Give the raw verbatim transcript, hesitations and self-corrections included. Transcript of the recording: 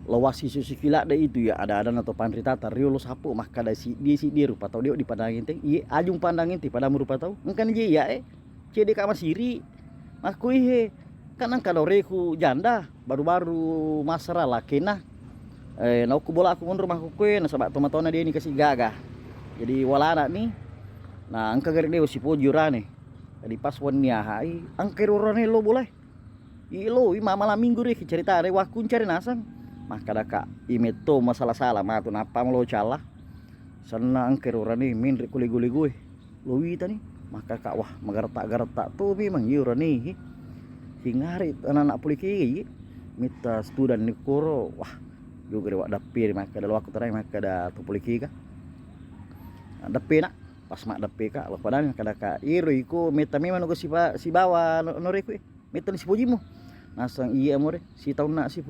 Lo wasi susi kiladde itu ya, ada-ada na to panritata riolo sapu makkada siddi-siddi rupa tau de' dipandangi te. Iye, ajung pandangi te pada rupa tau. Engkani je iya e. Cede ka masiri. Makku ihe. Kan engka doreku janda, baru-baru masara lakena. Eh, naukku bola aku mundur makkukkue nasaba tomatona deni kasi gaga. Jadi walana ni. Nah, engka gare de' sipoji urane. Jadi pas wenni ahai, engka ro urane lo bola. Ilo, i mamalam minggu re, ceritana wakkuncari naseng. Makkadaka, i metto masala-sala matu nappa melo calla. Senna engka ro urane menre ko lego-legoe. Lo witani, makkaka, wah, magaretta-garetta to memang iyo urane. Hingari anak-anak poliki, mitta student ni koro, wah, juga de' waddappiri makkada lo aku terai makkada to polikika. Dappena, pas maddappeka, lo padani makkadaka, iro iko metta memang nuga siba-, sibawa no-, noreku e. Metta ni sipojimu. Naseng iya more, sitaunna sipo